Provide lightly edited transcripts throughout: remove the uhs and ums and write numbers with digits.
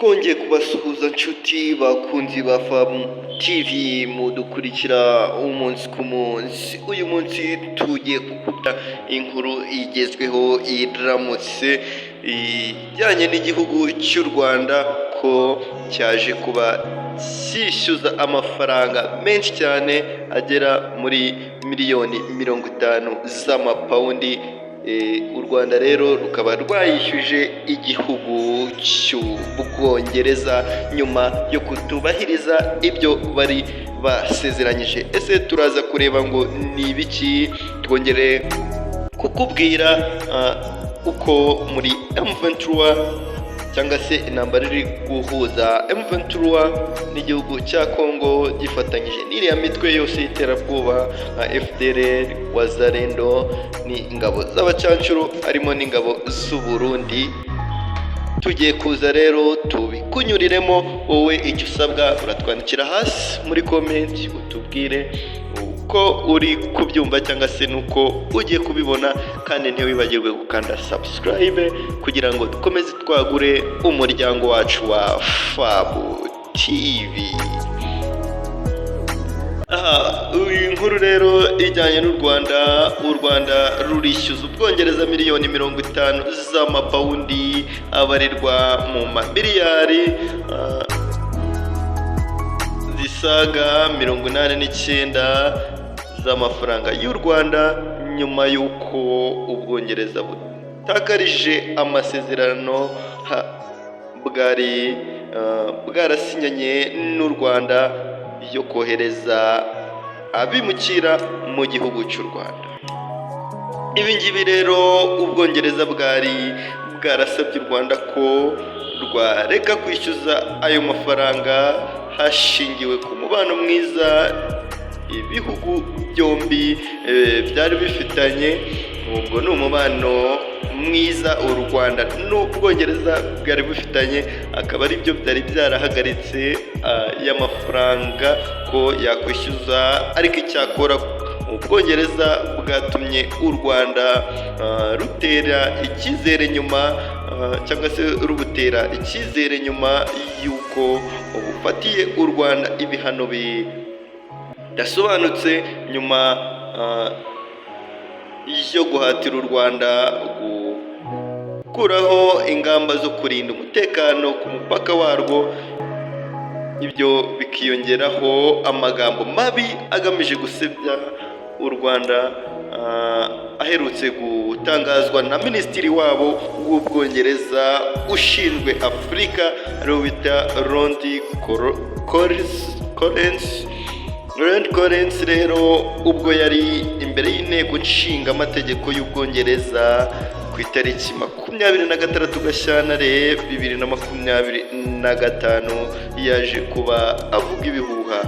Twongeye kubasuhuza nshuti bakunzi ba Fabu TV mudukurikira umunsi ku munsi. Uyu munsi tugiye kukubwira inkuru igezweho iramutse ijyanye n'igihugu cy'u Rwanda, ko cyaje kuba cyishyuza amafaranga menshi cyane agera muri miliyoni 50 z'amapawundi. U Rwanda rero rukaba rwayishyuje igihugu cy'Ubwongereza nyuma yo kutubahiriza ibyo bari basezeranyije. Ese turaza kureba ngo ni ibiki? Twongere kukubwira uko muri M23 cyangwa se intambara iri guhuza M23 n'igihugu cya Congo gifatanyije n'iriya mitwe yose y'iterabwoba nka FDLR, Wazalendo, ni ingabo z'abacancuro, harimo n'ingabo z'u Burundi. Tugiye kuza rero tubikunyuriremo. Wowe icyo usabwa, uratwandikira hasi muri comment utubwire uko uri kubyumva cyangwa se nuko ugiye kubibona, kandi ntiwibagirwe gukanda subscribe kugira ngo dukomeze twagure umuryango wacu wa Fabu TV. Aha iyi nkuru rero ijyanye n'u Rwanda. U Rwanda rurishyuza Ubwongereza miliyoni 50 z'amapawundi abarirwa mu mamiliyari zisaga 89 z'amafaranga y'u Rwanda, nyuma y'uko Ubwongereza butakarije amasezerano bwari bwarasinyanye n'u Rwanda yo kohereza abimukira mu gihugu cy'u Rwanda. Ibi ngibi rero, Ubwongereza bwari bwarasabye u Rwanda ko rwareka kwishyuza ayo mafaranga hashingiwe ku mubano mwiza ibihugu byombi byari bifitanye. Ubwo ni umubano mwiza u Rwanda n'Ubwongereza bwari bufitanye, akaba ari byo byari byarahagaritse y'amafaranga ko yakwishyuza. Ariko icyakora Ubwongereza bwatumye u Rwanda rutera icyizere nyuma, cyangwa se rubutera icyizere nyuma y'uko bufatiye u Rwanda ibihano bidasobanutse, nyuma yo guhatira u Rwanda gukuraho ingamba zo kurinda umutekano ku mupaka warwo. Ibyo bikiyongeraho amagambo mabi agamije gusebya u Rwanda aherutse gutangazwa na minisitiri wabo w'Ubwongereza ushinzwe Afurika, ariwe bita Lord Collins. Lord Collins rero, ubwo yari imbere y'inteko nshingamategeko y'Ubwongereza ku itariki 26 Gashyantare 2025, yaje kuba avuga ibihuha.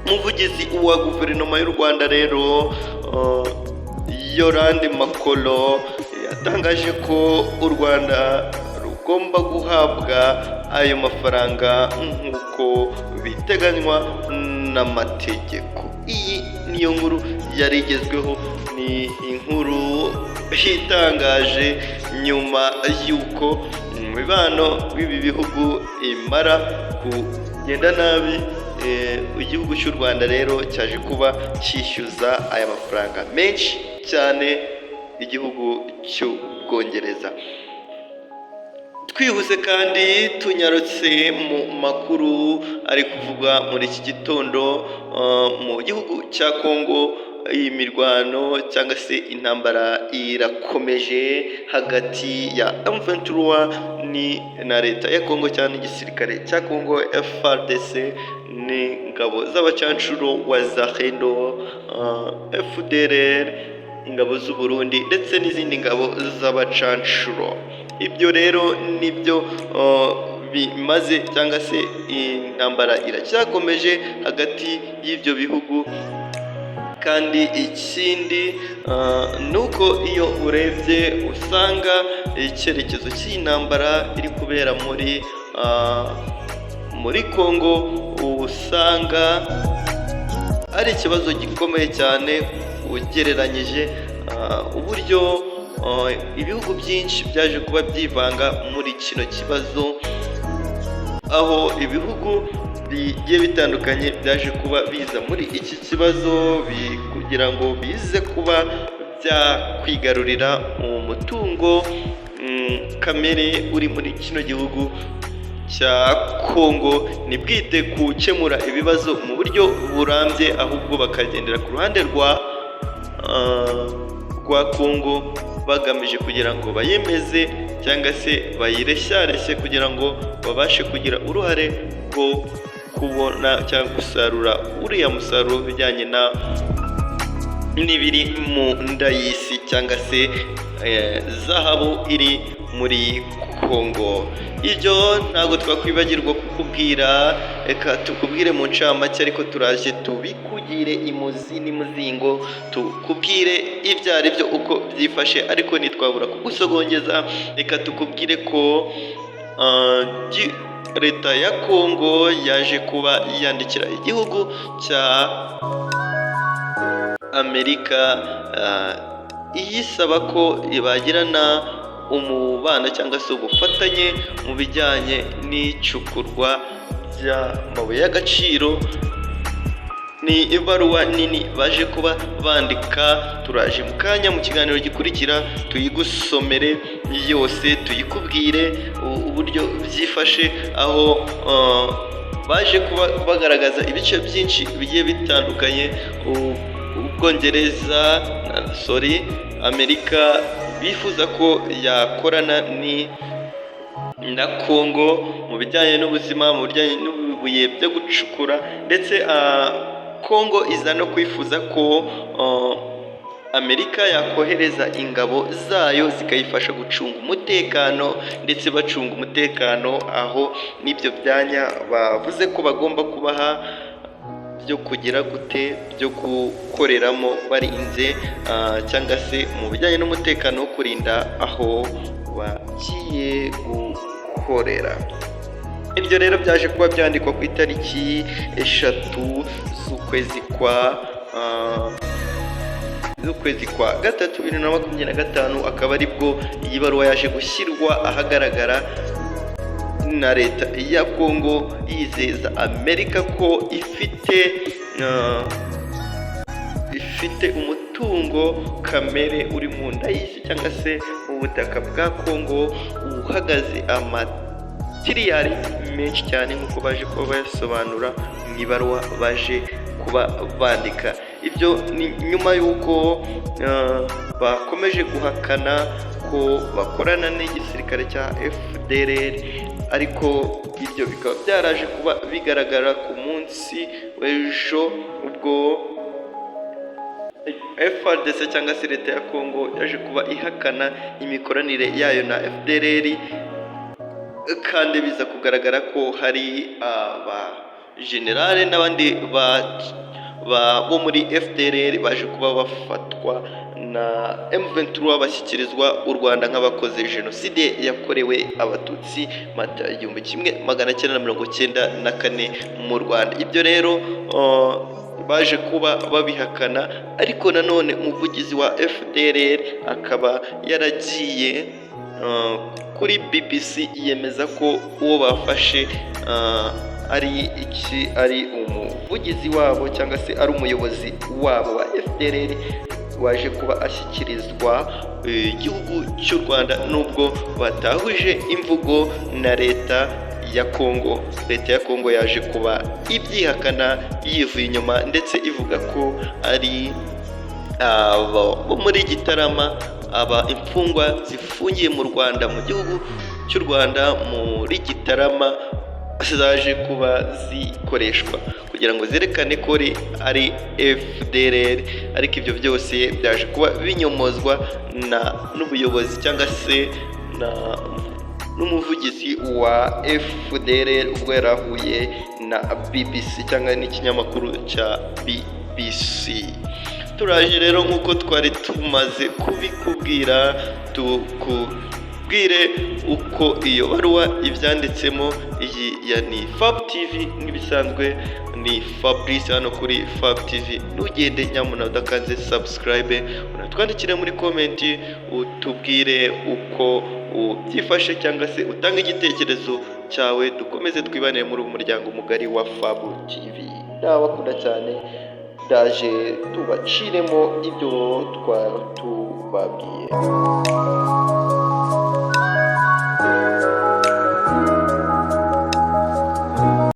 Umuvugizi wa guverinoma y'u Rwanda rero, Yolande Makolo, yatangaje ko u Rwanda rugomba guhabwa ayo mafaranga nk'uko biteganywa n'amategeko. Iyi niyo nkuru yari igezweho. Ni inkuru itangaje nyuma y'uko imibano w'ibi bihugu imara kugenda nabi. Igihugu cy'u Rwanda rero cyaje kuba cyishyuza aya mafaranga menshi cyane igihugu cy'Ubwongereza. Twihuse kandi tunyarutse mu makuru ari kuvugwa muri iki gitondo mu gihugu cya Kongo. Iyi mirwano cyangwa se intambara irakomeje hagati ya M23 ni na leta ya Kongo cyangwa n'igisirikare cya Kongo FARDC n'ingabo z'abacancuro Wazalendo, FDLR, ingabo z'u Burundi ndetse n'izindi ngabo z'abacancuro. Ibyo rero nibyo bimaze, cyangwa se intambara iracyakomeje hagati y'ibyo bihugu. Kandi ikindi ni uko iyo urebye usanga icyerekezo cy'intambara iri kubera muri Congo, usanga ari ikibazo gikomeye cyane ugereranyije uburyo ibihugu byinshi byaje kuba byivanga muri kino kibazo. Aho ibihugu bigiye bitandukanye byaje kuba biza muri iki kibazo kugira ngo bize kuba byakwigarurira umutungo kamere uri muri kino gihugu cya Kongo, ntibwite gukemura ibibazo mu buryo burambye, ahubwo bakagendera ku ruhande rwa Kongo, bagamije kugira ngo bayemeze cyangwa se bayireshyareshye kugira ngo babashe kugira uruhare rwo kubona cyangwa gusarura uriya musaruro bijyanye na n'ibiri mu nda y'isi, cyangwa se zahabu iri muri Kongo. Ibyo ntabwo twakwibagirwa kukubwira. Reka tukubwire mu ncamake, ariko turaje tubikugire imuzi n'imuzingo, tukubwire ibyo ari byo uko byifashe, ariko ntitwabura kugusogongeza. Reka tukubwire ko leta ya Kongo yaje kuba yandikira igihugu cya Amerika, iyisaba ko bagirana umubano cyangwa se ubufatanye mu bijyanye n'icukurwa ry'amabuye y'agaciro. Ni ibaruwa nini baje kuba bandika. Turaje mu kanya mu kiganiro gikurikira tuyigusomere yose, tuyikubwire uburyo byifashe, aho baje kuba bagaragaza ibice byinshi bigiye bitandukanye. Ubwongereza, sorry, Amerika bifuza ko yakorana ni na Kongo mu bijyanye n'ubuzima, mu bijyanye n'ibibuye byo gucukura, ndetse Kongo iza no kwifuza ko Amerika yakohereza ingabo zayo zikayifasha gucunga umutekano, ndetse bacunga umutekano aho n'ibyo byanya bavuze ko bagomba kubaha byo kugira gute, byo gukoreramo barinze, cyangwa se mu bijyanye n'umutekano wo kurinda aho bagiye gukorera. Ibyo rero byaje kuba byandikwa ku itariki 3 z'ukwezi kwa gatatu 2025, akaba aribwo iyi baruwa yaje gushyirwa ahagaragara na leta ya Kongo, yizeza Amerika ko ifite umutungo kamere uri mu nda y'isi, cyangwa se mu butaka bwa Kongo, uhagaze amatiriyari menshi cyane, nk'uko baje kuba bayasobanura mu ibaruwa baje kuba bandika. Ibyo ni nyuma y'uko bakomeje guhakana ko bakorana n'igisirikare cya FDLR, ariko ibyo bikaba byaraje kuba bigaragara ku munsi w'ejo, ubwo FARDC cyangwa se leta ya Kongo yaje kuba ihakana imikoranire yayo na FDLR, kandi biza kugaragara ko hari aba generale n'abandi bo muri FDLR baje kuba bafatwa na M23, bashyikirizwa u Rwanda nk'abakoze jenoside yakorewe Abatutsi Mata 1994 mu Rwanda. Ibyo rero baje kuba babihakana, ariko nanone umuvugizi wa FDLR akaba yaragiye kuri BBC yemeza ko uwo bafashe ari iki, ari umuvugizi wabo cyangwa se ari umuyobozi wabo wa FDLR waje kuba ashyikirizwa igihugu cy'u Rwanda, nubwo batahuje imvugo na leta ya Kongo. Leta ya Kongo yaje kuba ibyihakana yivuye inyuma, ndetse ivuga ko ari abo bo muri Gitarama, aba imfungwa zifungiye mu Rwanda, mu gihugu cy'u Rwanda muri Gitarama, zaje kuba zikoreshwa kugira ngo zerekane ko ari FDLR. Ariko ibyo byose byaje kuba binyomozwa na n'ubuyobozi cyangwa se na n'umuvugizi wa FDLR, ubwo yari ahuye na BBC cyangwa n'ikinyamakuru cya BBC. Turaje rero, nk'uko twari tumaze kubikubwira, tukubwire uko iyo baruwa ibyanditsemo. Iyi ya ni Fab TV, nk'ibisanzwe ni Fabrice hano kuri Fab TV. Ntugende nyamuna udakanze subscribe. Unatwandikire muri comment utubwire uko ubyifashe, cyangwa se utange igitekerezo. Cyawe, dukomeze twibanire muri uyu muryango mugari wa Fabu TV. Ndabakunda cyane. Ndaje tubaciremo ibyo twatubabwiye.